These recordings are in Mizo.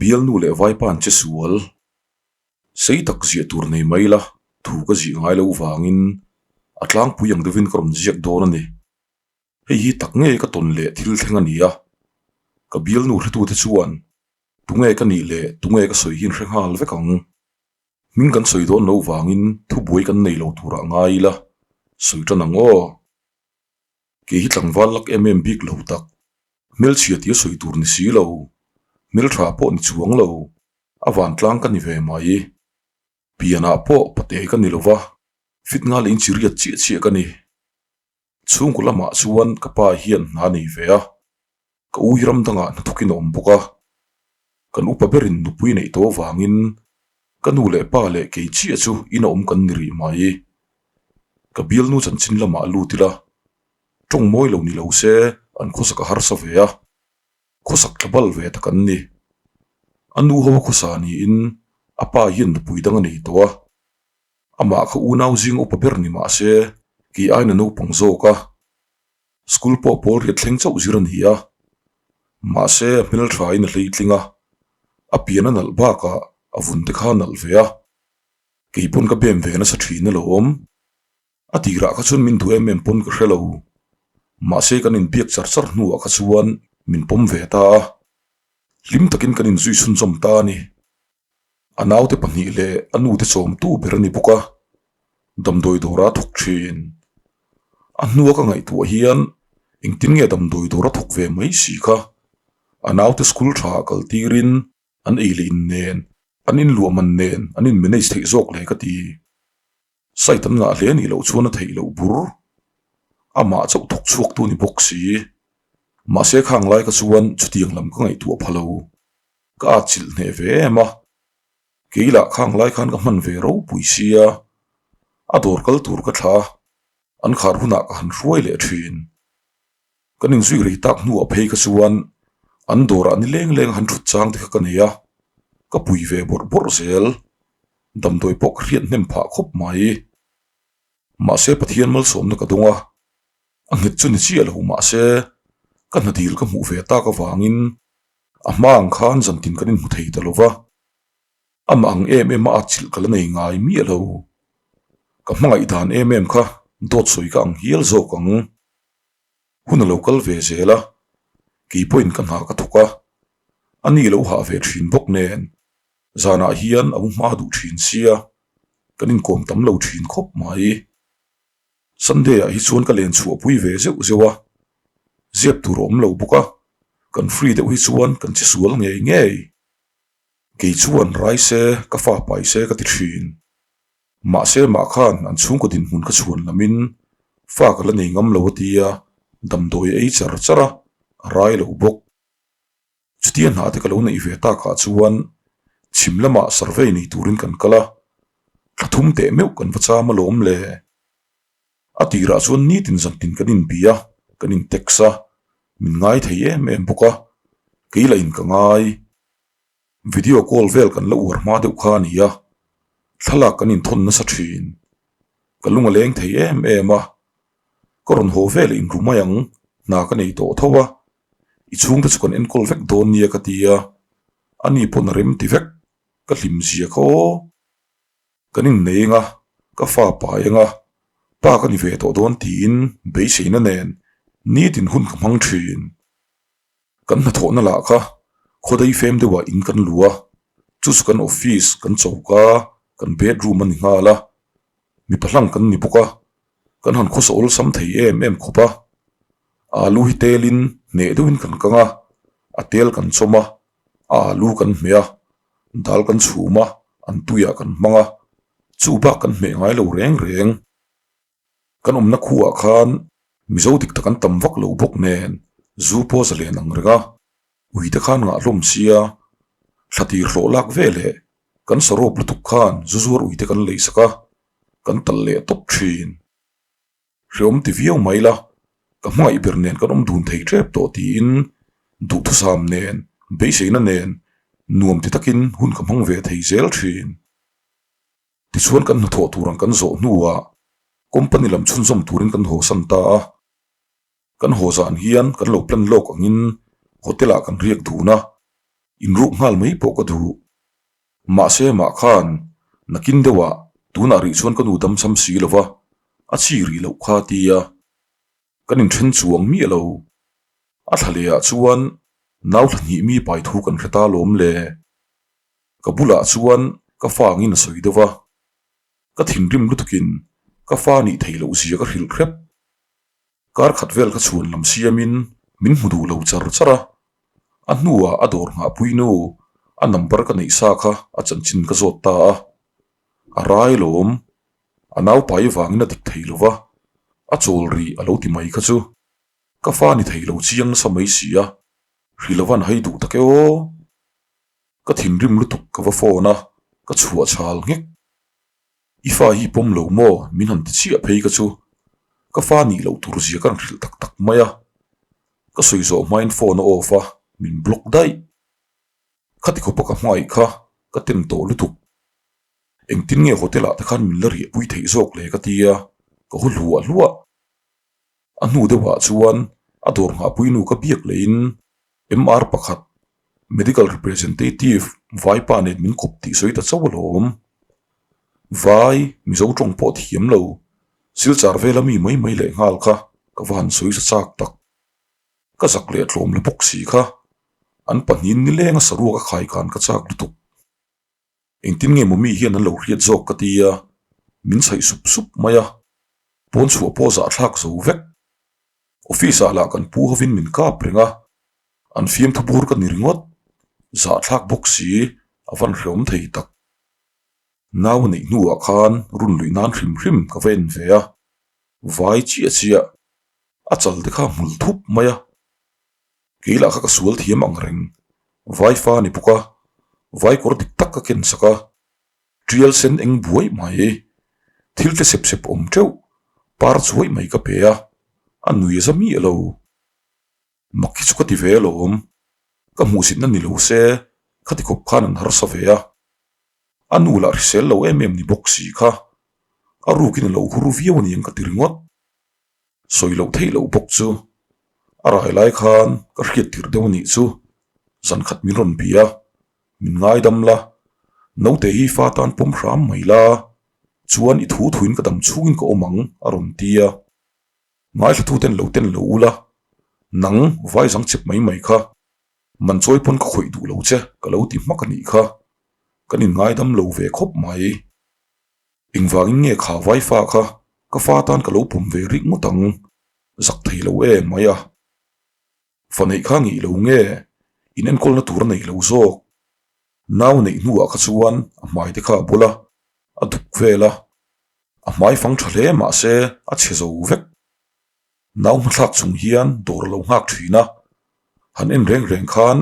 bialnu leh vaipa an che sual. Sei tak ziah tur nei mai la, thu ka zih ngai lo vangin a tlangpui ang deuhin ka rawn ziak dawn a ni. Hei hi tak nge ka tawn leh thil thleng a ni a, ka bialnu hretute chuan tunge ka nih leh tunge ka sawi hi an hre nghal vek ang. Hming kan sawi dawn lo vangin thubuai kan nei lo turah ngai ila, sawi tan ang aw. Kei hi tlangval lak em em bik lo tak, hmelchhia tia sawi tur ni si lo, hmeltha pawh ni chuang lo, a vantlang ka ni ve mai. Pianah pawh pate ka ni lo va, fit nghal in chi riat chiah chiah ka ni. Chhungkaw lamah chuan ka pa hian hna nei ve a, ka ui ram dangah hnathawkin a awm bawk a. Kan upa berin nupui neih tawh avangin ka nu leh pa leh kei chiah chu in a awm kan ni rih mai. Ka bialnu chanchin lamah lut ila, tawng mawi lo ni lo se an khawsak a harsa ve a, khawsak tla bal ve tak an ni. A nu ho a khawsa niin a pa hian nupui dang a nei tawh a. Amah kha unau zing upa ber ni mah se, kei aina naupang zawk a. School pawh pawl riat thleng chauh zir a ni a. Mahse, a hmelthain a hleitling a, a pian a nalh bakah a vun te kha a nalh ve a. Kei pawn ka bem ve nasa thin alawm. A tirah kha chuan min duh em em pawn ka hre lo. Mahse, kan inbiak char char hnuah kha chuan min pawm ve ta a. Hlim takin kan inzui chhunzawm ta a ni. A naute pahnih leh a nute chawmtu ber a ni bawk a, damdawi dawra a thawk thin. A hnua ka ngaihtuah hian engtin nge damdawi dawra thawk ve mai si kha. A naute school tha ah kal tirin an ei leh in nen, an inluah man nen an in manage theih zawk le ka ti. Site an ngah hle nih loh chuan a theih loh bur. Amah chauh thawk chhuak tu ni bawk si. Mahse khang lai kha chuan chutiang lam ka ngaihtuah pha lo. Ka at chilh hneh ve em a, kei lah khang lai khan ka hman ve ropui sia, a dawr kal tur ka thla a, an khar hunah ka han hruai leh thin. Kan inzui rei tak hnuah phei kha chuan an dawrah ni leng leng han thut chang te kha ka nei a, ka pui ve bawrh bawrh zel, damdawi pawh ka hriat hnem phah khawp mai. Mahse Pathian malsawmna ka dawng a, a nghet chu ni chiah lo mahse ka hna dil ka hmuh ve tak avangin A hma ang khan zantin kan inhmu thei ta lo va, amah ang em em a atchilh ka la nei ngai miah lo. Ka hmangaih dan em em kha dawt sawi ka ang hial zawk ang. Hun a lo kal ve zel a, kei pawhin ka hna ka thawk a, a ni lo hah ve thin bawk nen zanah hian a mu hma duh thin sia, kan inkawm tam lo thin khawp mai. Sunday ah hi chuan ka len chhuah pui ve zeuh zeuh a, zep tur a awm lo bawk a, kan free deuh hi chuan kan che sual ngei ngei. Kei chuan rai se ka fa pai se ka ti thin. Mahse mah khan an chhungkaw dinhmun ka chhuan lamin fa ka la nei ngam lo a tia damdawi a ei char char a, a rai lo bawk. Chutia hna te ka lo neih ve takah chuan chhim lamah survey nei turin kan kal a, thla thum teh meuh kan va cham alawm le. A tirah chuan nitin zantin kan inbi a, kan in text a, min ngai thei em em bawk a, kei lah in ka ngai. Video call vel kan la uar hma deuh kha a ni a, thlalak kan inthawn nasa thin. Ka lung a leng thei em em a, ka rawn haw vel inru mai ang, hna ka nei tawh tho a, I chhungte chu kan enkawl vek dawn nia ka ti a, ani pawn a rem ti vek, ka hlim zia kha aw. Kan innei eng a, ka fa pai eng a, pa ka ni ve tawh dawn tiin beiseina nen nitin hun ka hmang thin. Kan hnathawhna lah kha khawdai fem deuhah in kan lu a, chu chu kan office, kan choka, kan bedroom a ni nghal a, mipa hlang kan ni bawk a, kan han khawsa awlsam thei em em khawp a. Alu hi telin hneh deuhin kan kang a, a tel kan chawm a, a alu kan hmeh a, dal kan chhum a, an tuiah kan hmang a, chu bak kan hmeh ngai lo reng reng. Kan awmna khuaah khan Mizo dik tak an tam vak lo bawk nen zu pawh zalen ang reng a, ui te khan ngah hlawm sia, thla tir hlawh lak ve leh kan sarawp lutuk khan zu zuar ui te kan lei sak a, kan tal leh tawp thin. Hreawm ti viau mai la, ka hmangaih ber nen kan awm dun thei tep tawh tiin duhthusam nen, beiseina nen nuam ti takin hun ka hmang ve thei zel thin. Tichuan kan hnathawh tur ang kan zawh hnuah company lam chhunzawm turin kan haw san ta a. Kan haw zan hian kan lo plan lawk angin hotel ah kan riak dun a. Inruk nghal mai pawh ka duh. Mahse mah khan nakin deuhah tunah rih chuan ka nu damcham si lo va, a chi rih loh kha a ti a. Kan inthen chuang miah lo. A thla lehah chuan nau thla hnih mi pai thu kan hre ta lawm le. Ka bulah chuan ka fa angin a sawi deuh va. Ka thinrim lutukin ka fa nih theih loh zia ka hrilh hrep. Kar khat vel kha chhuan lam siamin min hmu duh lo char char a. A hnuah a dawr nghahpui nu a number ka neih sa kha a chanchin ka zawt ta a. A rai lawm. A naupai vangin a dik thei lo va, a chawl rih a lo ti mai kha chu. Ka fa ni thei lo chiang nasa mai si a, hrilh a van hai duh tak e aw. Ka thinrim lutuk ka va phone a, ka chhuah chhal nghek. I fa hi pawm lo maw min han ti chiah phei ka chu. Ka fa nih loh tur zia ka rawn hrilh tak tak mai a. Ka sawi zawh hmain phone a off a, min block daih. Khati khawpa ka hmangaih kha ka ten tawh lutuk. Engtin nge hotel ah te khan min la riahpui theih zawk le ka ti a, ka haw hluah hluah. A hnu deuhah chuan a dawr nghahpui nu ka biak lehin MR pakhat, Medical Representative, Vaipa nen min kawp tih sawi ta chauh alawm. Vai, Mizo tawng pawh thiam lo, Silchar vela mi mai mai leh nghal kha ka va han sawi sa chak tak. Ka zak leh tlawm la bawk si kha, an pahnihin nileng a saruak a khai khan ka chak lutuk. Engtin nge maw mi hian an lo hriat zawk ka ti a, min chhaih sup sup mai a, pawn chhuah pawh zahthlak zo vek. Office ah lah kan pu hovin min kap reng a, an fiamthu bur ka ni ringawt, zahthlak bawk si a van hreawm thei tak. Nau a neih hnuah khan run luih nan hrim hrim ka va en ve a, vai chiah chiah a chal te kha hmul thup mai a. Kei lah kha ka sual thiam ang reng, vai fa ni bawk a, vai kawr dik tak ka ken sak a, tial sen eng buai mai, thil tle sep sep awm teuh, par chuai mai ka pe a, a nui a za miah lo. Mak hi chu ka ti ve alawm, ka hmuhsitna ni lo se khati khawp khan an harsa ve a, a nu lah hrisel lo em em ni bawk si kha, a rukin a lo hur viau aniang ka ti ringawt. Sawi loh theih loh bawk chu a rai lai khan ka hriat tirh deuh anih chu zan khat min rawn bia a, min ngaidam la, naute hi fa tan pawm hram mai la, chuan i thu thuin ka dam chhungin ka awm ang a rawn ti a. Ngaithla ten lo ten lo ula, nang vai zang chep mai mai kha, man chawi pawn ka khawih duh lo che ka lo ti hmak anih kha, kan in ngaidam lo ve khawp mai. Engvangin nge kha vai fa kha ka fa tan ka lo pawm ve rik ngawt ang, zak thei lo e mai a. Fa neih kha ngeih lo nge, in enkawlna tur a nei lo zawk. Nau neih hnuah kha chuan a hmai te kha a bul a, a duk vel a. A hmai fang tha hle mahse a chhe zo vek. Nau hmathlak chung hian dawr a lo nghak thin a, han en reng reng khan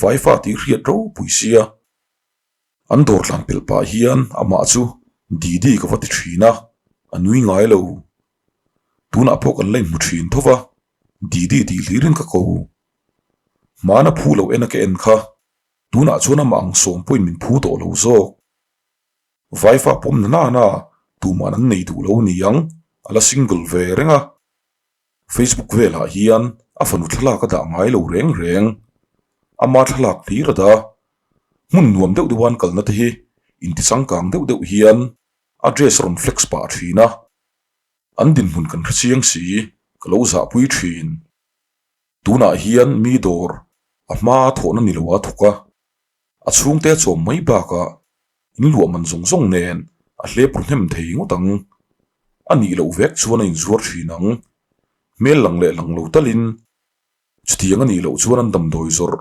vai fa tih hriat ropui sia. An dawr tlan pelh pah hian amah chu Didi ka va ti thin a, a nui ngai lo. Tunah pawh kan la inhmu thin tho va, Didi tih hlirin ka ko. Hmana phu lo en a ka en kha, tunah chuan amah ang sawm pawhin min phu tawh lo zawk. Vaifa pawm na nana tuman an nei duh lo niang, a la single ve reng a. Facebook velah hian a fanu thlalak a dah ngai lo reng reng. Ama thlalak hlir a dah. Hmun nuam deuh deuh an kalna te hi inti changkang deuh deuh hian a dress a rawn flex pah thin a. An dinhmun kan hre chiang si, ka lo zahpui thin. Tunah hian mi dawr a hma a thawhna ni lo a thawk a. A chhungte a chawm mai bakah in luah man zawng zawng nen a hlep ru hnem thei ngawt ang. A nih loh vek chuan a inzuar thin ang. Hmel lang leh lang lo talin chutiang a nih loh chuan an damdawi zawrh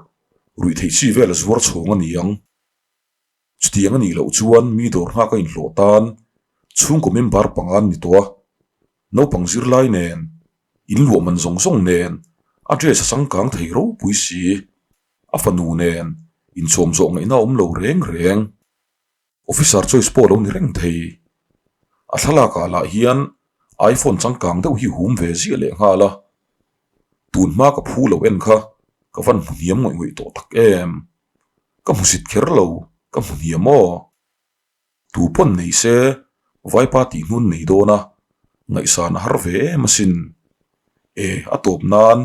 ruih theih chi vel a zuar chhawng a ni ang. Chutiang a nih loh chuan mi dawr nghak a inhlawh tan chhungkaw member panga an ni tawh a, naupang zirlai nen, in luah man zawng zawng nen a dress a changkang thei ropui si. A fanu nen inchawm zawh ngaihna awm lo reng reng. Officer choice pawh lo ni reng thei. A thlalakah lah hian iPhone changkang deuh hi hum ve ziah leh nghal a. Tun hma ka phu lo en kha ka van hmu hniam ngawih ngawih tawh tak em. Ka hmusit kher lo, ka hmu hniam aw. Tu pawn nei se vaipa tih hnun nei dawn a, ngaihsan a har ve em asin. E, a tawp nan.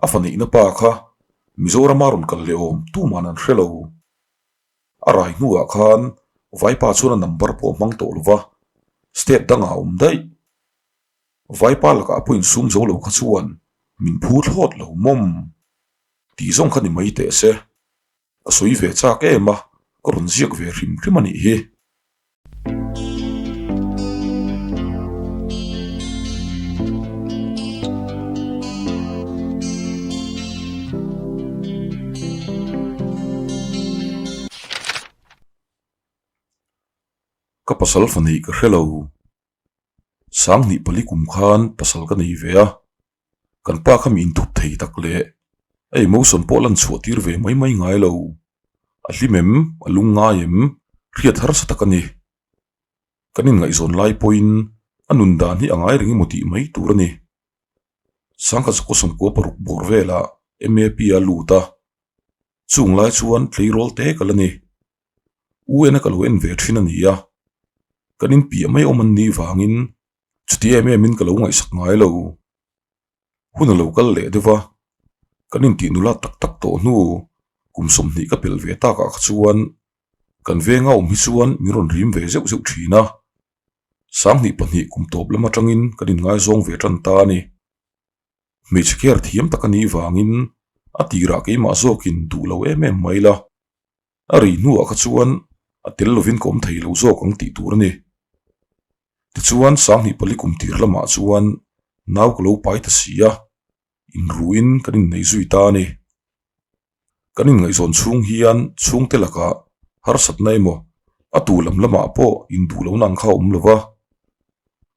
A fa neihna pa kha Mizorama rawn kal leh awm tuman an hre lo. A rai hnuah khan Vaipa chuan a number pawh a hmang tawh lo va, state dangah a awm daih. Vaipa lakah pawh insum zo lo kha chuan min phu thlawt lo mawm tih zawng kha ni mai teh se. Ka sawi ve chak em a, ka rawn ziak ve hrim hrim a nih hi. Ka pasal fa neih ka hre lo. Sanghnih pali kum khan pasal ka nei ve a, kan pa kha mi inthup thei tak leh a emotion pawh lan chhuah tir ve mai mai ngai lo. A hlim em? A lung ngai em? Hriat harsa tak a ni. Kan inngaihzawn lai pawhin a nun dan hi a ngai reng emaw tih mai tur a ni. Sangkhat zakua sawmkua paruk bawr velah MAP a lut a, chung lai chuan tleirawl te ka la ni. UN a ka lo en ve thin a ni a, kan inpiah mai awm an nih vangin chuti em em in ka lo ngaihsak ngai lo. Hun a lo kal leh deuh a, kan intih nula tak tak tawh hnu kum 20 ka pelh ve takah kha chuan kan venga awm hi chuan min rawn rim ve zeuh zeuh thin a, 2002 kum tawp lam atangin kan inngaizawng ve tan ta a ni. Hmeichhe care thiam tak a nih vangin a tirah keimah zawkin duh lo em em mai la. A rei hnuah kha chuan a tel lovin ka awm thei lo zawk ang tih tur a ni. Tichuan 2004 kum tir lamah chuan nau ka lo pai ta si a, inruin kan innei zui ta a ni. Kan inngaihzawn chhung hian chhungte lakah harsatna emaw a tu lam lamah pawh induh lohna ang kha a awm lo va.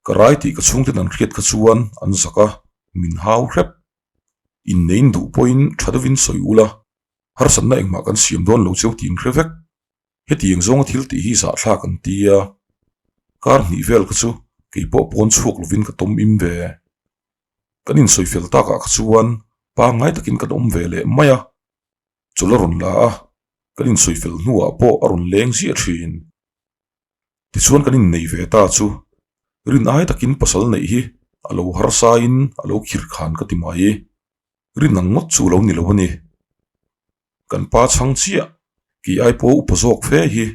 Ka rai tih ka chhungten an hriat kha chuan an zak a, min hau hrep. Inneiin duh pawhin tha deuhin sawi ula, harsatna engmah kan siam dawn lo cheu tih an hre vek. Hetiang zawnga thil tih hi zahthlak an ti a, kar hnih vel kha chu kei pawh pawn chhuak lovin ka tawm im ve. Kan insawi fel takah kha chuan pangngai takin kan awm ve leh mai a, chawlh a rawn la a, kan insawi fel hnuah pawh a rawn leng ziah thin. Tichuan kan innei ve ta chu rin ai takin pasal neih hi a lo harsain a lo khir khan ka ti mai. Rin ang ngawt chu lo ni lo a ni. Kan pa chhang chiah kei ai pawh upa zawk fe hi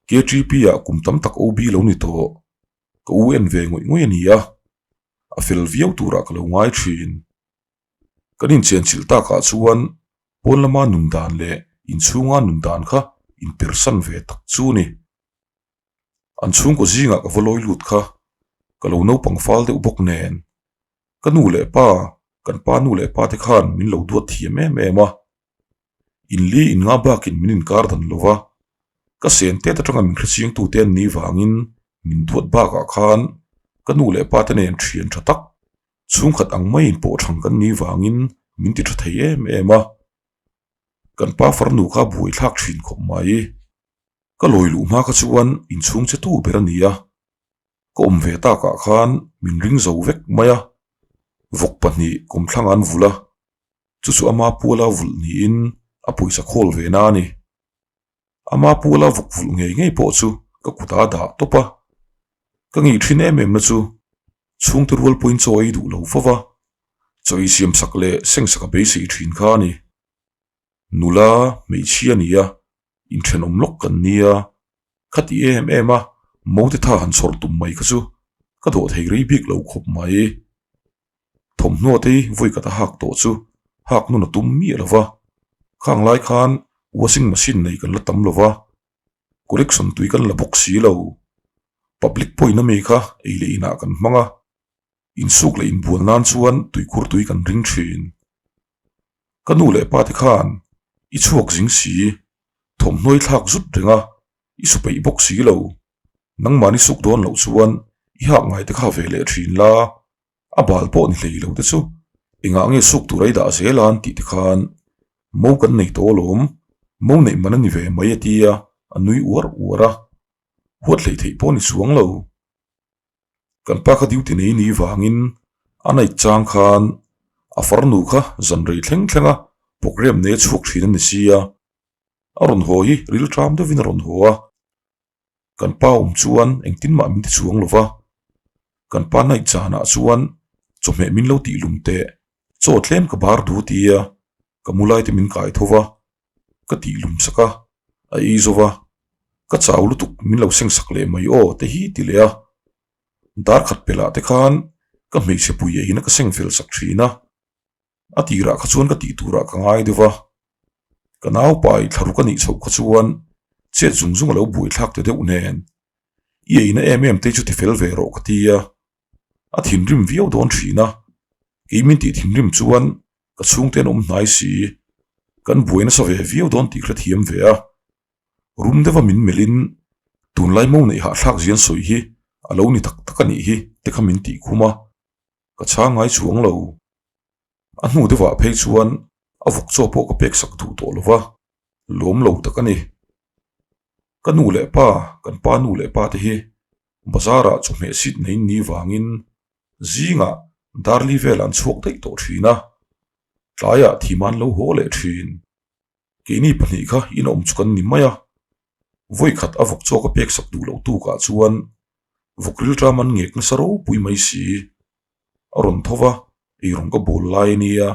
KTP ah kum tam tak OB lo ni tawh. Ka u en ve ngawih ngawih a ni a, a fel viau turah ka lo ngai thin. Kan inchianchilh takah chuan pawn lama nun dan leh inchhunga nun dan kha inpersan ve tak chu a ni. An chhungkaw zingah ka va lawi lut kha ka lo naupang fal deuh bawk nen ka nu leh pa, kan pa nu leh pa te khan min lo duat thiam em em a. Inli in nga bakin min inkar dan lo va, ka sen tet atanga min hrechiang tute an nih vangin min duat bakah khan ka nu leh pa te nen thian tha tak chhungkhat ang maiin pawh thang kan nih vangin min ti tha thei em em a. Kan pa farnu kha buai thlak thin khawp mai. Ka lawi luh hma kha chuan inchhung che tu ber a ni a. Ka awm ve takah khan min ring zo vek mai a, vawk pahnih kawmthlang an vulh a, chu chu ama puala vulh niin a pawisa khawl ve na a ni. Ama puala vawk vulh ngei ngei pawh chu ka kutah a dah tawp a, ka ngei thin em em na chu chhungte rual pawhin chaw ei duh lo fo va, chaw ei siam sak leh seng sak a beisei thin kha a ni. Nula hmeichhia a ni a, inthenawm lawk kan nia, Khati em em a, Mote tha han chhawr tum mai kha chu ka dawh thei rei bik lo khawp mai. Thawmhnaw te hi vawi khat a hak tawh chu hak nun a tum miah lo va, khang lai khan washing machine nei kan la tam lo va, collection tui kan la bawk si lo. Public point ami kha ei leh inah kan hmang a, insuk leh inbual nan chuan tuikhur tui kan ring thin. Ka nu leh pa te khan i chhuak zing si, thawmhnaw i thlak zut reng a, i su peih bawk si lo. Nangmahni suk dawn loh chuan i hak ngai te kha ve leh thin la, a bal pawh ni hlei lo te chu engah nge suk tur a i dah zel a an tih te khan mo kan nei tawh alawm, mo neih man a ni ve mai a tia a nui uar uar a, huat hleih theih pawh a ni chuang lo. Kan pa kha duty nei ni vangin a night chang khan a farnu kha zan rei thleng thleng a programme nei a chhuak thin a ni sia. A rawn haw hi ril ṭam deuhin a rawn haw a, kan pa awm chuan engtin mah min ti chuang lo va, kan pa night zanah chuan chawhmeh min lo tih lum teh, chaw tlem ka bar du tia. Ka mu lai te min kai tho va, ka tih lum sak a, a ei zo va, ka chau lutuk min lo seng sak leh mai aw te hi ti leh a. Dar khat pelh ah te khan ka hmeichhe pui eiin a ka seng fel sak thin a, a tirah kha chuan ka tih turah ka ngai deuh va, ka naupai thlaruk a nih chhoh kha chuan chet zung zung a lo buaithlak ta deuh nen, i eina em em te chu ti fel ve rawh ka ti a, a thinrim viau dawn thin a, kei min tih thinrim chuan ka chhungte an awm hnai si, kan buai nasa ve viau dawn tih hrethiam ve a, rum deuha min melhin tunlai mo neih hahthlak zian sawi hi a lo ni tak tak a nih hi te kha min tih khum a, ka chhang ngai chuang lo. A hnu deuhah phei chuan a vawk chaw pawh ka pek sak duh tawh lo va, lawm lo tak a ni. Ka nu leh pa, kan pa nu leh pa te hi bazar ah chawhmeh seat nei ni vangin zingah darli vel an chhuak daih tawh thin a, tlaiah thim an lo haw leh thin. Keini pahnih kha inawm chu kan ni mai a, vawikhat a vawk chaw ka pek sak duh loh tukah chuan vawk rilṭam an ngek nasa ropui mai si. A rawn tho va, eirawng ka bawl lai a nia.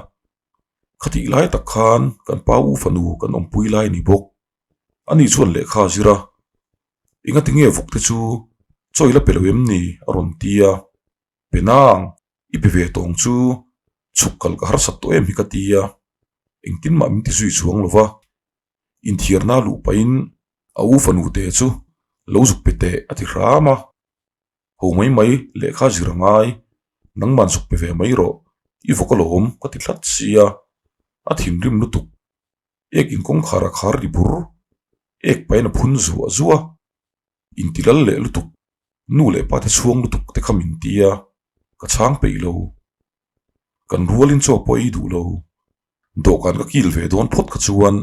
Khatih lai tak khan kan pa u fanu kan awmpui lai a ni bawk. Ani chuan lehkha a zir a, Engati nge vawk te chu chaw i la pe lo em ni? a rawn ti a. Penang, i pe ve tawng chu chhuk kal ka harsat tawh em hi ka ti a, engtin mah min ti zui chuang lo va. Inthiarna luh pahin a u fanu te chu lo zuk pe teh a ti hram a. Ho mai mai lehkha zir a ngai, nangman zuk pe ve mai rawh, i vawk alawm ka ti tlat sia, a thinrim lutuk. Ek in kawngkhar a khar ri bur, ek pahin a phun zuah zuah a, inti lal leh lutuk, nu leh pa te chhuang lutuk te kha min ti a, ka chhang peih lo. Kan rualin chaw pawh ei duh lo, dawhkan ka kil ve dawn phawt kha chuan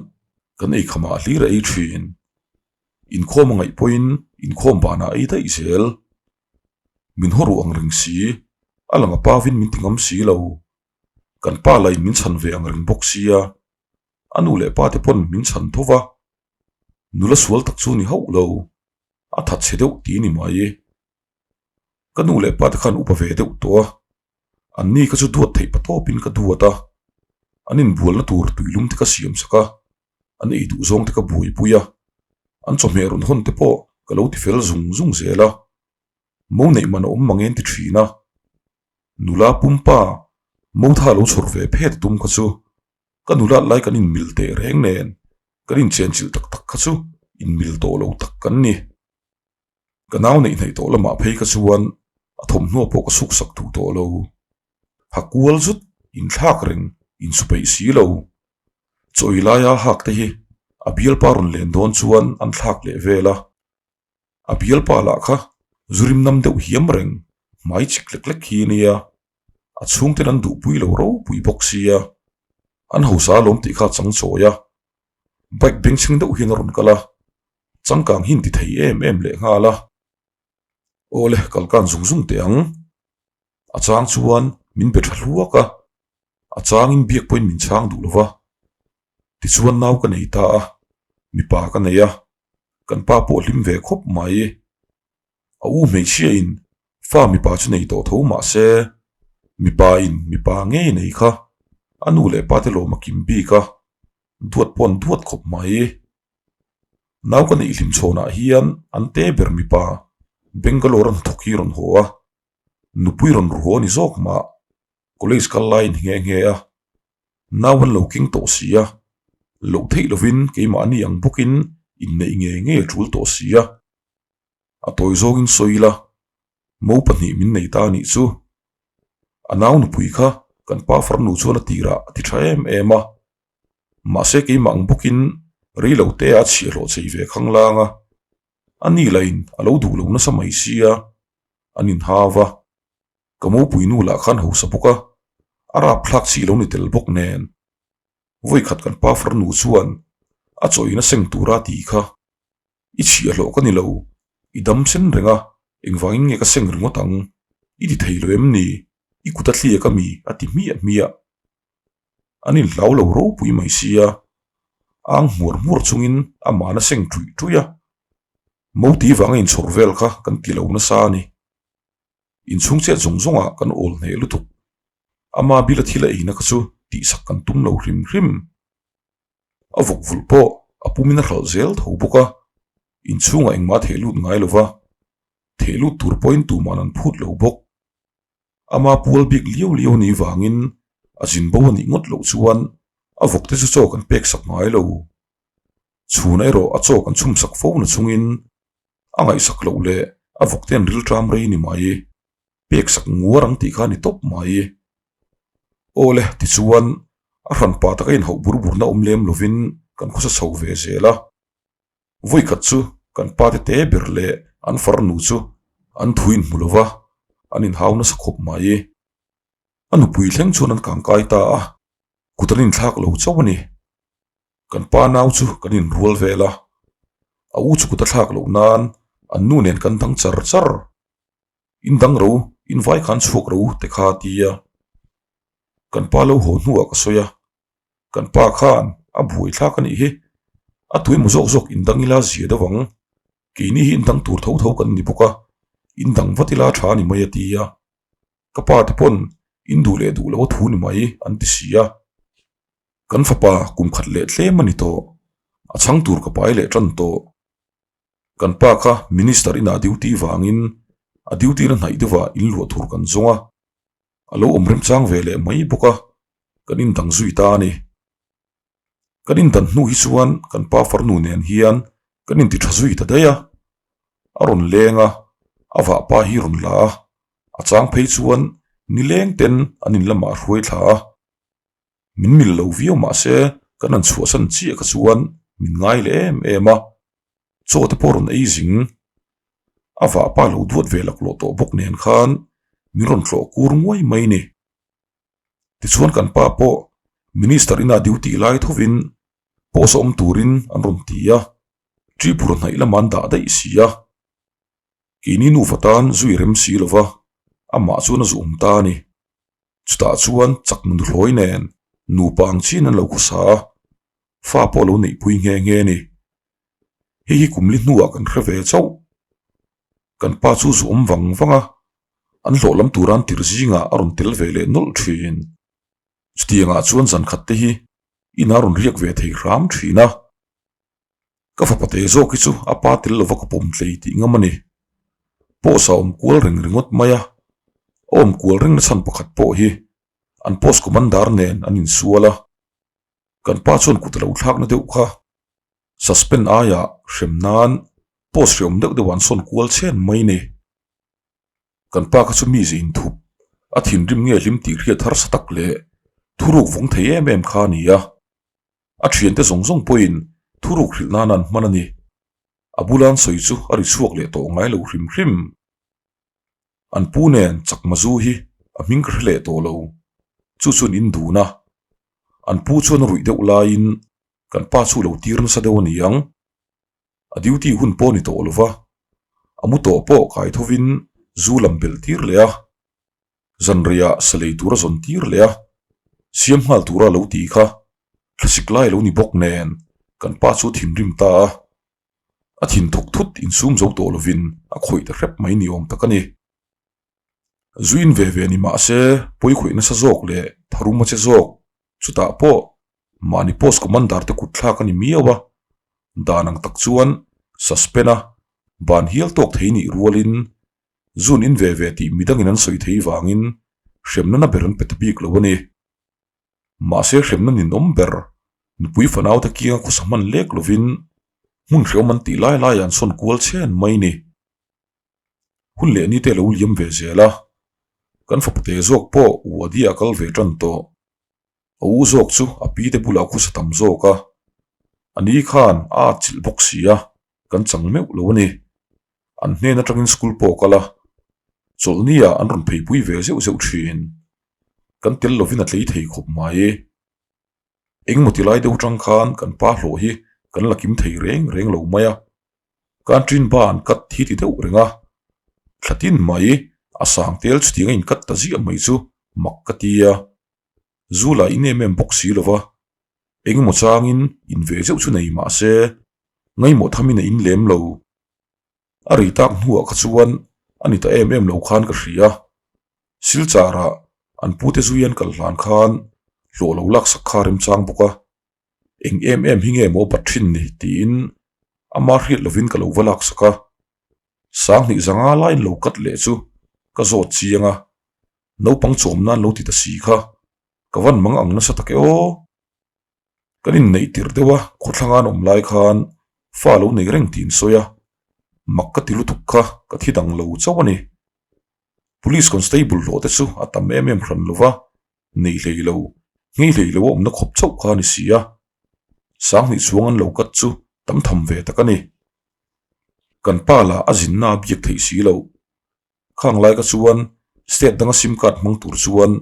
kan ei khamah hlir a ei thin. Inkhawm a ngaih pawhin inkhawm banah ei daih zel. Min haw ruh ang reng si, a lang a pavin min ti ngam si lo. Kan pa lain min chhan ve ang reng bawk sia, a nu leh pa te pawn min chhan tho va, nula sual tak chu ni hauh lo, a that chhe deuh ti ni mai. Ka nu leh pa te khan upa ve deuh tawh a, an ni kha chu duat theih pa tawpin ka duat a, an inbualna tur tuilum te ka siam sak a, an ei duh zawng te ka buaipui a, an chawhmeh rawn hawn te pawh ka lo ti fel zung zung zel a, mo neih man a awm mang en ti thin a, nula pumpa mo tha lo chhawr ve phet tum kha chu Ka nulat lai kan inmil teh reng nen kan inchenchilh tak tak kha chu inmil tawh lo tak kan ni. Ka nau neih hnaih tawh lamah phei kha chuan a thawmhnaw pawh ka suk sak duh tawh lo. Ha kual zut inthlak reng insu peih si lo. Chawi laia hak te hi a bialpa rawn len dawn chuan an thlak leh vel a. A bialpa lah kha zurim nam deuh hiam reng hmai chik lek lek hi a nia. A chhungten an duhpui lo ropui bawk sia, an hausa alawm tih kha a chang chawi a, bike bengchheng deuh hian a rawn kal a, changkang hi inti thei em em leh nghal a. Awle, kal kan zung zung teh ang. A chang chuan min be tha hluak a, a changin biak pawhin min chhang duh lo va. Tichuan nau ka nei ta a, mipa ka nei a, kan pa pawh hlim ve khawp mai. A u hmeichhia in fa mipa chu nei tawh tho mah se, mipa in mipa ngei nei kha a nu leh pa te lawm a kim bik a, duat pawh an duat khawp mai. Nau ka neih hlim chhawnah hian an te ber mipa Bangalore a hnathawk hi rawn haw a, nupui rawn ru haw a ni zawk mah, college kal laiin nghe nghe a, nau an lo keng tawh si a, loh theih lovin keimahni ang bawkin inneih ngei ngei a tul tawh si a. A tawi zawngin sawi ila, mo pahnih min nei ta anih chu. A nau nupui kha kan pa farnu chuan a tirah a ti tha em em a, mahse keimah ang bawkin rei lo te a chhiahhlawh chei ve khang lang a, a ni lahin a lo duh lo nasa mai sia, an inhau va. Ka mopui nu lah khan hausa bawk a, a rapthlak chi lo ni tel bawk nen. Vawikhat kan pa farnu chuan a chawina seng tura ti kha. I chhiahhlawh ka ni lo, i dam sen reng a, engvangin nge ka seng ringawt ang? I ti thei lo em ni? I kut a thliak a mi? a ti hmiah hmiah. An inhlau lo ropui mai sia, ang hmuar hmuar chungin a mahna seng ṭuih ṭuih a. Moti vanga inchhawr vel kha kan ti lo nasa a ni. Inchhung chet zawng zawngah kan awl hneh lutuk. Ama bila thil a eina kha chu tihsak kan tum lo hrim hrim. A vawk vulh pawh a pumin a hralh zel tho bawk a, inchhungah engmah a theh lut ngai lo va, theh lut tur pawhin tuman an phut lo bawk. Ama pual bik liau liau ni vangin a zin bo a nih ngawt loh chuan a vawk te chu chaw kan pek sak ngai lo. Chhun erawh a chaw kan chhum sak fo na chungin a ngaihsak loh leh a vawk te an rilṭam rei ni mai. Pek sak nguar ang tih kha a ni tawp mai. Aw le, tichuan a hranpa taka inhauh bur burna awm lem lovin kan khawsa chho ve zel a. Vawikhat chu kan pa te te ber leh an farnu chu an thu inhmu lo va, an inhau nasa khawp mai. A nupui thleng chuan an kangkai ta a, kut an inthlak lo chauh a ni. Kan pa nau chu kan inrual vel a, a u chu kut a thlak loh nan an nu nen kan dang char char. In dang ro, in vai khan chhuak ro te kha a ti a. Kan pa lo haw hnuah ka sawi a, Kan pa khan a buai thlak a nih hi. A tuimaw zawk zawk in dang ila zia deuh ang. Keini hi in dang tur tho tho kan ni bawk a, in dang vat ila tha a ni mai a ti a. Ka pa te pawn in duh leh duh lo a thu ni mai an ti si a. Kan fapa kum khat leh tlem a ni tawh. A chhang tur ka pai leh tan tawh. Kan pa kha minister inah duty vangin a duty na hnaih deuhah in luah tur kan zawng a. A lo awm remchang ve leh mai bawk a, kan indang zui ta a ni. Kan indan hnu hi chuan kan pa farnu nen hian kan inti tha zui ta daih a, a rawn leng a, a vahpa hi rawn la a, a chang phei chuan nileng ten an in lamah a hruai thla a. Min mil lo viau mah se kan han chhuahsan chiah kha chuan min ngai leh em em a, chaw te pawh rawn ei zing. A vahpa lo duat ve laklawh tawh bawk nen khan min rawn tlawh kur nguai mai ni. Tichuan kan pa pawh Minister ina duty lai thovin post a awm turin an rawn ti a, Tripura hnaih lamah an dah daih si a. Keini nufa tan zui rem si lova amah chuan a zuhawm ta a ni. Chutah chuan chakna nuhlawi nen nupa ang chiin an lo khawsa a, fa pawh a lo neihpui nghe nghe a ni. Hei hi kum li hnuah kan hre ve chauh. Kan pa chu zuhawm vang vang a, an hlawh lam tura an tirh zingah a rawn tel ve leh nawlh thin. Chutiangah chuan zan khat te hi inah a rawn riak ve thei hram thin a. Ka fapa te zawk hi chu a pa tel lova ka pawm tlei tih ngam a ni. Post a awm kual reng ringawt mai a, a awm kual reng na chhan pakhat pawh hi an post commander nen an insual a, kan pa chuan kut a lo thlakna deuh kha suspend aia hrem nan post hreawm deuh deuh ah an sawn kual chhen mai ni. Kan pa kha chu mi zeh inthup, a thinrim nge hlim tih hriat harsa tak leh thuruk vawng thei em em kha a ni a. A thiante zawng zawng pawhin thuruk hrilh nan an hman a ni. A bula an sawi chu a ri chhuak leh tawh ngai lo hrim hrim. An pu nen chakma zu hi a hming ka hre leh tawh lo. Chu chuan in dun a. An pu chuan a ruih deuh laiin kan pa chu lo tir nasa deuh a ni ang. A duty hun pawh a ni tawh lo va, a mu tawh pawh kai thovin zu lam belh tir leh a. Zanriah sa lei tur a zawn tir leh a, siam nghal tura lo ti kha thlasik lai lo ni bawk nen kan pa chu a thinrim ta a, a thin thawk thut insum zo tawh lovin a khawih ta hrep mai ni awm tak a ni. Zuin ve ve ni mah se pawi khawih nasa zawk leh tharum a che zawk, chutah pawh mahni post commander te kut thlak a ni miau a, dan ang tak chuan suspend a ban hial tawk thei nih rualin Zun in ve ve tih midangin an sawi thei vangin hremna na ber an pe ta bik lo a ni. Mahse hremna ninawm ber nupui fanaute kianga khawsa hman lek lovin hmun hreawm an tih lai laiah an sawn kual chhen mai ni. Hun leh nite lo liam ve zel a, kan fapate zawk pawh Wadi a kal ve tan tawh. A u zawk chu a pi te bulah khawsa tam zawk a, a ni khan a atchilh bawk si a, kan chang meuh lo a ni. An hnen atangin school pawh a kal a, chawlhni ah an rawn pheipui ve zeuh zeuh thin. Kan tel lovin a tlei thei khawp mai. Engemaw ti lai deuh atang khan kan pa hlawh hi kan la kim thei reng reng lo mai a, Canteen ba an cut hi ti deuh reng a, thla tin mai a sang tel chutiang a in cut ta ziah mai chu mak ka ti a. Zu lah in em em bawk si lo va, engemaw changin in ve zeuh chu nei mah se ngaimawh thamin a in lem lo. A rei tak hnuah kha chuan a ni ta em em lo khan ka hria. Silchar-ah an pute zui an kal hlan khan hlawh lo laksak kha a remchang bawk a. Eng em em hi nge maw bat thin ni tiin ama hriat lovin ka lo va laksak a. 20 zanga laiin lo cut leh chu ka zawt chiang a, naupang chawm nan lo ti ta si kha ka van mang ang nasa tak e aw. Kan inneih tirh deuh a, khawthlang an awm lai khan fa lo nei reng tiin sawi a, mak ka ti lutuk kha ka thi dang lo chauh a ni. Police constable hlawh te chu a tam em em hran lo va, nei hlei lo, nghei hlei lo a awmna khawp chauh kha a ni si a. 2000 chuang an lo cut chu tam tham ve tak a ni. Kan pa lah a zinna a biak theih si loh. Khang lai ka chuan state danga sim card hmang tur chuan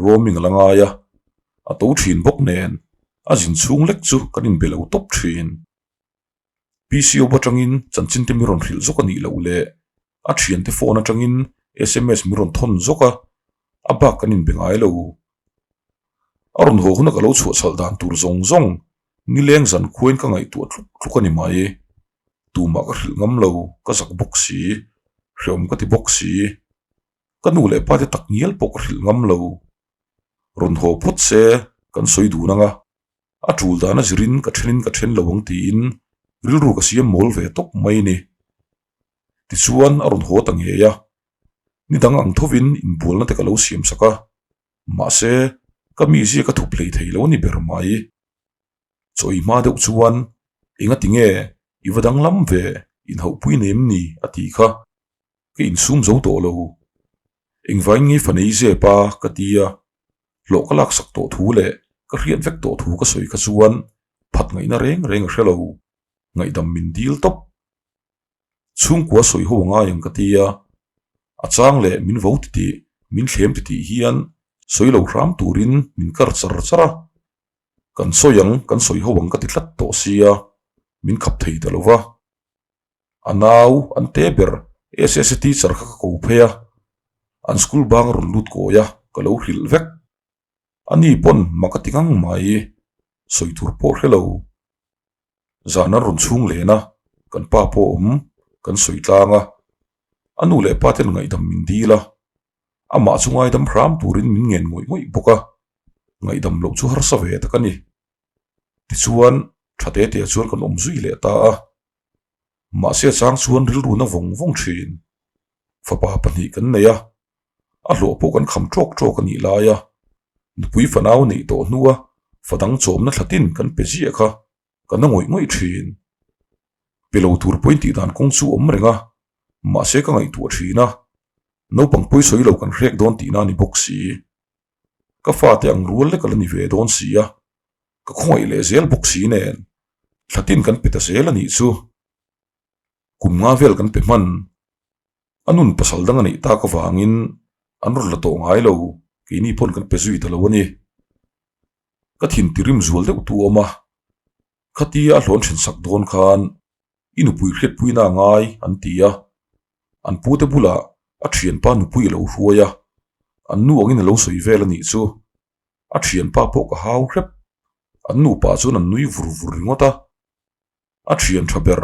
roaming a la ngai a, a to thin bawk nen a zin chhung lek chu kan inbe lo tawp thin. PCO atangin chanchin te min rawn hrilh zawk a nih loh leh a thiante phone atangin sms min rawn thawn zawk a, a bak kan inbe ngai lo. A rawn haw huna ka lo chhuahchhalh dan tur zawng zawng nileng zan khuain ka ngaihtuah tluk tluk a ni mai. Tumah ka hrilh ngam lo, ka zak bawk si, hreawm ka ti bawk si. Ka nu leh pa te tak ngial pawh ka hrilh ngam lo. Rawn haw phawt se kan sawi dun ang a, a tul dan a zirin ka thenin ka then lo ang tiin rilru ka siam mawl ve tawp mai ni. Tichuan a rawn haw ta ngei a, ni dang ang thovin inbualna te ka lo siam sak a, mahse ka mizia ka thup hlei thei lo a ni ber mai. Chawi hma deuh chuan engati nge i va danglam ve inhauhpui nei em ni a tih kha ka insum zo tawh lo. Engvain nge fanei zep a ka ti a, hlawh ka laksak tawh thu leh ka hriat vek tawh thu ka sawi kha chuan phat ngaihna reng reng a hre lo, ngaihdam min dil tawp. Chhungkua sawi ho a ngai ang ka ti a, a chang leh min vo titih, min thlem titih hian sawi lo hram turin min kar char char a. Kan sawi ang, kan sawi ho ang ka ti tlat tawh sia, min khap thei ta lo va. A nau, an te ber, SSA teacher kha ka ko phei a, an school bang a rawn lut kawi a, ka lo hrilh vek. Ani pawn mak a ti ngang mai, sawi tur pawh hre lo. Zan an rawn chhung len a, kan pa pawh awm, kan sawi tlang a, a nu leh pa ten ngaihdam min dil a, amah chu ngaidam hram turin min ngen ngawih ngawih bawk a, ngaihdam loh chu harsa ve tak a ni. Tichuan, tha te te chuan kan awm zui leh ta a, mahse a chang chuan rilru na vawng vawng thin. Fapa pahnih kan nei a, a hlawh pawh kan kham tawk tawk a nih lai a, nupui fanau neih tawh hnua fa dang chawmna thlatin kan pe ziah kha ka na ngawih ngawih thin. Pe lo tur pawhin tih dan kawng chu awm reng a, mahse ka ngaihtuah thin a, naupang pawi sawi lo kan hrek dawn tihna a ni bawk si. Ka fate ang rual lek a la ni ve dawn si a, ka khawngaih leh zel bawk si nen thlatin kan pe ta zel a nih chu. Kum nga vel kan pe hman. A nun pasal dang a neih tak avangin an rawn la tawh ngai lo, keini pawn kan pe zui ta lo a ni. Ka thin tirim zual deuh tu awm a, khatia a hlawn then sak dawn khan i nupui hriatpuina a ngai an ti a, an pute bulah a thianpa nupui a lo hruai a, an nu angin a lo sawi vel a nih chu. A thianpa pawh ka hau hrep, an nupa chuan an nui vur vur ringawt a. A thian tha ber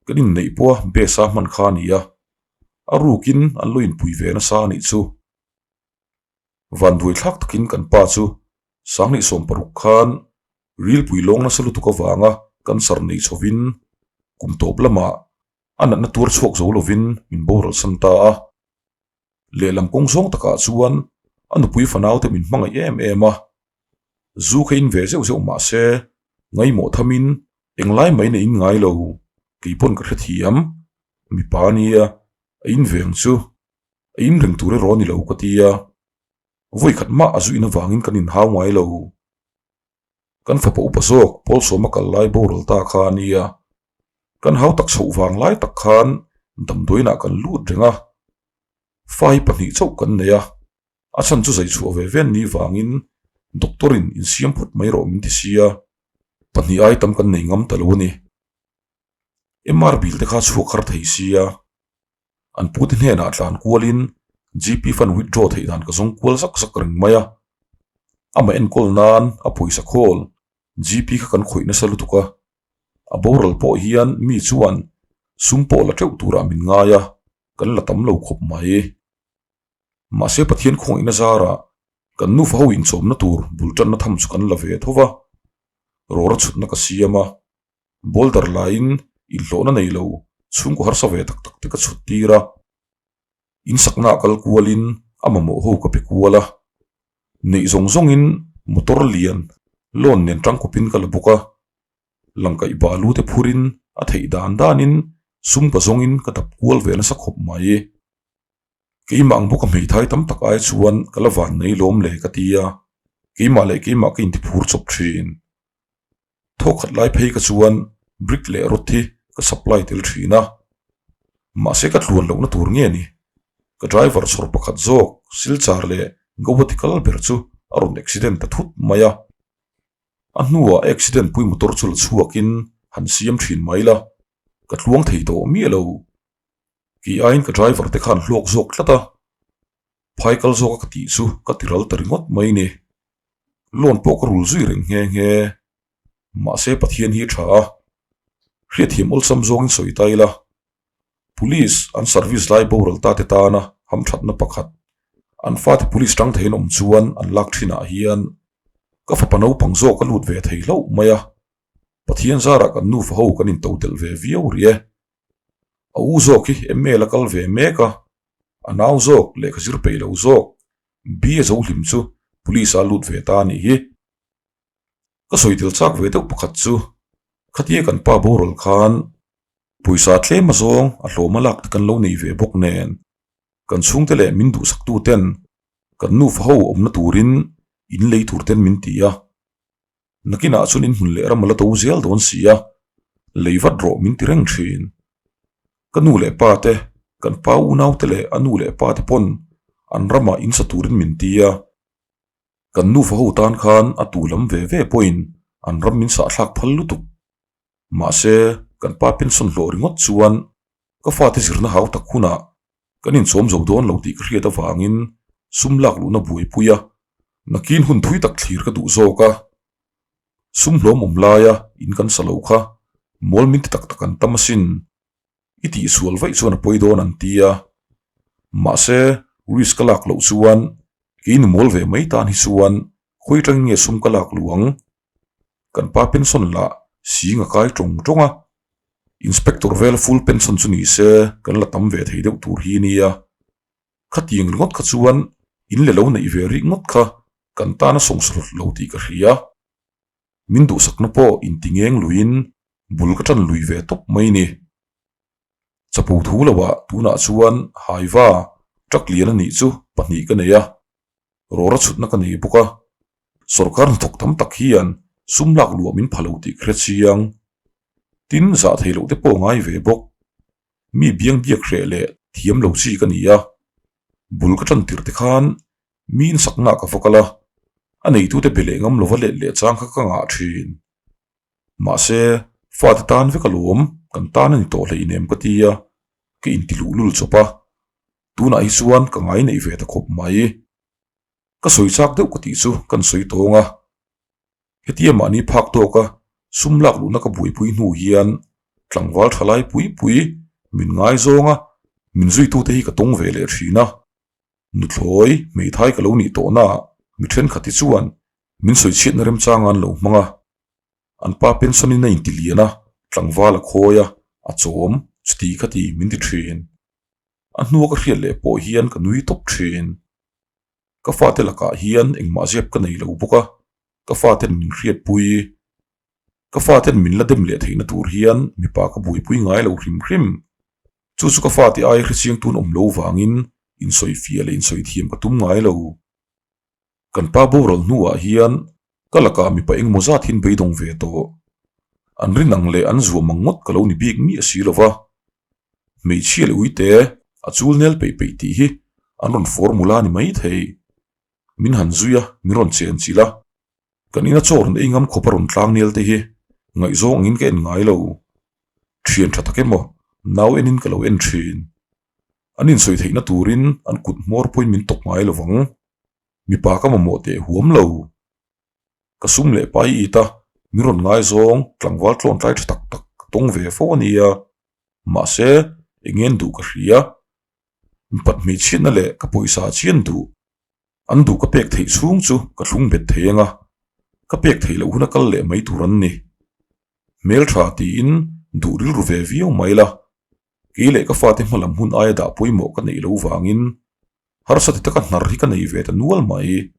kan inneih pawha base a hman kha a ni a, a rukin an lo inpui ve nasa a nih chu. Vanduai thlak takin kan pa chu 2016 khan rilpui lawng nasa lutuk avanga cancer nei chhovin kum tawp lamah a natna tuar chhuak zo lovin min boral san ta a. Lehlam kawng zawng takah chuan a nupui fanaute min hmangaih em em a, zu kha in ve zeuh zeuh mah se ngaimawh thamin englai mai na in ngai lo, kei pawn ka hrethiam, mipa nia a in ve ang chu, a in reng tur erawh a ni lo ka ti a, vawi khat mah a zuin avangin kan inhau ngai lo. Kan fapa upa zawk Paul Sawma kal lai boral ta kha a nia, kan hau tak chhoh vang lai tak khan damdawiinah kan lut reng a, fai pahnih chauh kan nei a, a chhan chu zai chhuah ve ven ni vangin doctor in insiam phawt mai rawh min ti sia, pahnih ai tam kan nei ngam ta lo a ni. MR bill te kha chhuak har thei sia. An pute hnenah tlan kualin GP fund withdraw theih dan ka zawng kual zak zak reng mai a. Amah enkawl nan a pawisa khawl GP kha kan khawih nasa lutuk a. A boral pawh hian mi chuan sum pawh la teuh turah min ngai a, kan la tam lo khawp mai. Mahse Pathian khawngaihna zarah kan nufa ho inchawmna tur bul tanna tham chu kan la ve tho va. Rawra chhutna ka siam a, boulder laiin inhlawhna nei lo chhungkaw harsa ve tak tak te ka chhut tir a, in sakna ah kal kualin a mamawh ho ka pe kual a, neih zawng zawngin motor lian loan nen tangkawpin ka la bawk a, langkaih balu te phurin a theih dan danin sum ka zawngin ka dap kual ve nasa khawp mai. Keimah ang bawka hmeithai tam tak ai chuan ka la van nei lawm le ka ti a, keimah leh keimah ka intiphur chawp thin. Thawkhat lai phei ka chuan brick leh rod hi ka supply tel thin a, mahse ka tluan lohna tur nge ni? Ka driver chhawr pakhat zawk Silchar leh Guwahati kal ber chu a rawn accident ta thut mai a. A hnuah accident pui motor chu la chhuakin han siam thin mai la, ka tluang thei tawh miah lo. Kei aiin ka driver te khan hlawk zawk tlat a, phai kal zawk a ka tih chu ka ti ral ta ringawt mai ni. Loan pawh ka rul zui reng nghe nghe. Mahse Pathian hi a tha a, hriatthiam awlsam zawngin sawi ta ila, Police an service lai boral ta te tana hamthatna pakhat, an fate police tang thei an awm chuan an lak thinah hian ka fapa naupang zawk a lut ve thei hlauh mai a, Pathian zarah kan nufa ho kan intodelh ve viau rih e. A u zawk hi MA la kal ve mek a, a nau zawk lehkha zir peih lo zawk BA zo hlim chu police a lut ve ta a nih hi. Ka sawi tel chak ve deuh pakhat chu khatia kan pa boral khan pawisa tlem azawng a hlawm a lak te kan lo nei ve bawk nen kan chhungte leh min duhsaktu ten kan nufa ho awmna turin in lei tur ten min ti a. Nakinah chuan in hmun leh ram a la to zel dawn si a, lei vat rawh min ti reng thin. Ka nu leh pa te, kan pa unau te leh a nu leh pa te pawn an ramah in sa turin min ti a. Kan nufa ho tan khan a tu lam ve ve pawhin an ram min sahthlak phal lutuk. Mahse, kan pa pension hlawh ringawt chuan ka fate zirna hau tak hunah kan inchawm zo dawn lo tih ka hriat avangin sum lak luhna buaipui a, nakin hun thui tak thlir ka duh zawk a. Sum hlawm awm laia in kan sa lo kha mawl min ti tak tak an tam asin. I tihsual vaih chuan a pawi dawn an ti a. Mahse, risk ka lak loh chuan kei nu mawl ve mai tan hi chuan khawi atangin nge sum ka lak luh ang? Kan pa pension lah sing a kai tawng tawng a, Inspector vel full pension chu ni se kan la tam ve thei deuh tur hi nia. Khatiang ringawt kha chuan in le lo neih ve rih ngawt kha kan tan a sawngsawhlawt lo tih ka hria. Min duhsakna pawh inti ngeng luiin bul ka tan lui ve tawp mai ni. Chapo thu loah tunah chuan Haiva truck lian a nih chu pahnih ka nei a. Rawra chhutna ka nei bawk a, sawrkar hnathawk tam tak hian sum lak luah min pha lo tih ka hre chiang. Tin, zah thei loh te pawh ngai ve bawk. Mi biang biak hreh leh thiam lo chi ka ni a, bul ka tan tirh te khan mi insakna ka va kal a, a neitute be leh ngam lova let leh chang kha ka ngah thin. Mahse, fate tan vek alawm, kan tan a ni tawh hleinem ka ti a, ka intiluhlul chawp a. Tunah hi chuan ka ngai neih ve ta khawp mai. Ka sawi chak deuh ka tih chu kan sawi tawng a. Hetia mahni phak tawka sum lak luhna ka buaipui hnu hian tlangval tha lai pui pui min ngaizawng a, min zuitute hi ka tawng ve leh thin a. Nuthlawi hmeithai ka lo nih tawhnaah mi thenkhat hi chuan min sawi chhiatna remchang an lo hmang a. An pa pension in a inti lian a, tlangval a khawi a, a chawm, chuti khati min ti thin. A hnua ka hriat leh pawh hian ka nui tawp thin. Ka fate lakah hian engmah ziap ka nei lo bawk a, ka faten min hriatpui. Ka faten min la dem leh theihna tur hian mipa ka buaipui ngai lo hrim hrim. Chu chu ka fate aia hrechiang tun awm lo vangin insawifiah leh insawithiam ka tum ngai lo. Kan pa boral hnuah hian ka lakah mipa engmaw zat hian beidawng ve tawh. An rin ang leh an zuam ang ngawt ka lo ni bik miah si lo va. Hmeichhia leh uite a chul nel peih peih tih hi an rawn formula a ni mai thei. Min han zui a, min rawn chen chilh a. Kan ina chaw rawn ei ngam khawp a rawn tlang nel te hi ngaihzawng angin ka en ngai lo. Thian tha tak emaw nau enin ka lo en thin. An insawi theihna turin an kut hmawr pawhin min tawp ngai lo vang. Mipa ka mamawh teh huam lo. Ka sum leh pai it a, min rawn ngaizawng tlangval tlawn tlai tha tak tak ka tawng ve fo a nia. Mahse, eng nge an duh ka hria. Mipat hmeichhiatna leh ka pawisa chian duh. An duh ka pek theih chhung chu ka thlung bet thei ang a. Ka pek theih loh huna kal leh mai tur an ni. Hmeltha tiin duh rilru ve viau mai la, kei leh ka fate hmalam hun aia dah pawimawh ka neih loh vangin harsa ti taka hnar hi ka nei ve ta nual mai.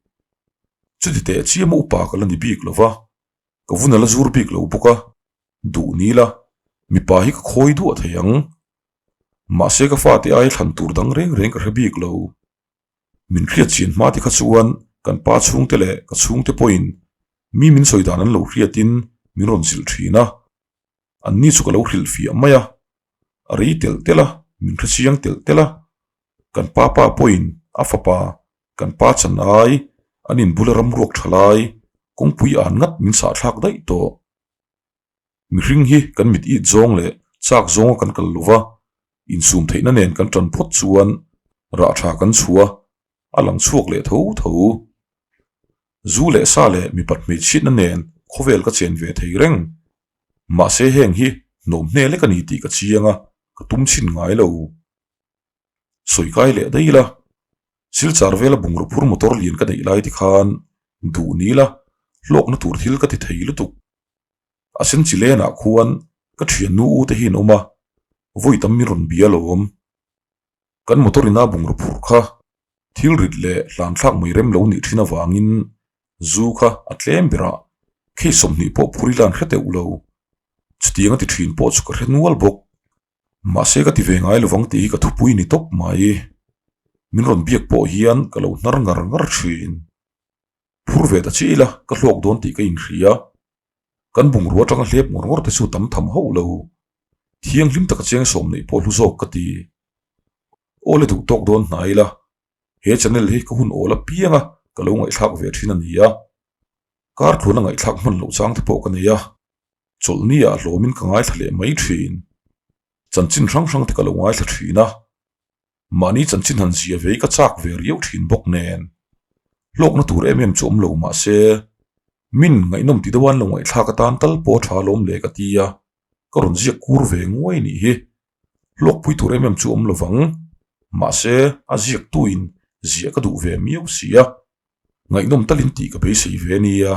Chuti teh chiama upa ka la ni bik lo va, ka vun a la zur bik lo bawk a, duh ni la, mipa hi ka khawi duah thei ang. Mahse ka fate aia thlan tur dang reng reng ka hre bik lo. Min hriat chian hma te kha chuan kan pa chhungte leh ka chhungte pawhin mi min sawi dan an lo hriatin min rawn zilh thin a, anni chu ka lo hrilh fiah mai a, a rei telh telh a, min hre chiang telh telh a, kan pa pa pawhin a fapa kan pa chan ai an inbula ramruak tha lai kawngpui an ngat min sahthlak daih tawh. Mihring hi kan mit it zawng leh chak zawnga kan kal lova, insum theihna nen kan tan phawt chuan rah tha kan chhuah a, a lang chhuak leh tho tho. Zu leh sa leh mipat hmeichhiatna nen khawvel ka chen ve thei reng. Mahse heng hi hnawm hne lek a ni tih ka chiang a, ka tum chhin ngai lo. Sawi kai leh daih ila, Silchar vela bungraw phur motor lian ka neih lai te khan duh ni ila hlawkna tur thil ka ti thei lutuk. A sen chi lenah khuan ka thiannu u te hi an awm a, vawi tam min rawn bia lo awm. Kan motor ina bungraw phur kha thil rit leh hlan thlak mai rem lo nih thin avangin zu kha a tlem berah case 20 pawh phur ila an hre teuh lo. Chutiang a ti thin pawh chu ka hre nual bawk. Mahse ka ti ve ngai lovang tih hi ka thupui ni tawp mai. Min rawn biak pawh hian ka lo hnar ngar ngar thin. Phur ve ta chiah ila ka hlawk dawn tih ka inhria. Kan bungrua atanga hlep ngawr ngawr te chu tam tham hauh lo. Thianghlim taka cheng sawm neih pawh hlu zawk ka ti. Aw le duh tawk dawn hnai ila. He channel hi ka hun awl apiang a ka lo ngaihthlak ve thin a ni a. Kar tluan a ngaihthlak hman loh chang te pawh ka nei a. Chawlhni ah hlawmin ka ngaithla leh mai thin. Chanchin hrang hrang te ka lo ngaithla thin a. Mahni chanchin han zia vei ka chak ve riau thin bawk nen. Hlawkna tur em em chu awm lo mah se, min ngaihnawm ti deuh an lo ngaihthlak atan tal pawh a tha lawm le ka ti a, ka rawn ziak kur ve nguai nih hi. Hlawkpui tur em em chu awm lovang, mahse a ziaktuin ziah ka duh ve miau si a, ngaihnawm talin tih ka beisei ve nia.